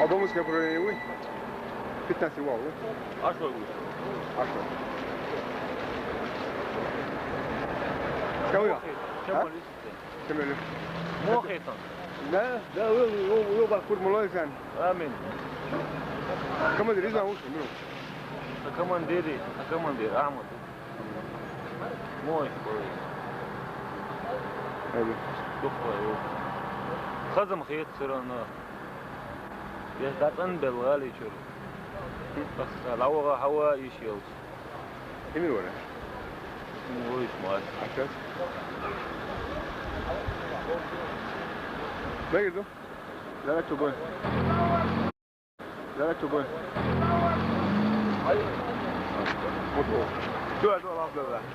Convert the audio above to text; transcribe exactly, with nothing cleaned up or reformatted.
Obamurskoe направление уй? Пятнадцать вал, да? А что будет? А что? Кого я? Чем А? Молитесь? Чем я лю? Мохетон. Да, да, вы, вы, вы, вы, Курмалой сан. Амин. Командир, иза уш, ну. А командири, а командир, Ахмад. Мой, мой. Хайди. Духлай, о. Хазам хет всё равно. Я датан белгали чур. Бас лавга хава иш ёлс. Эмир вара. Ой, мас. Ачас. Мегирду. Зара чугой. Зара чугой. Чуа, чуа, лав, лав, лав.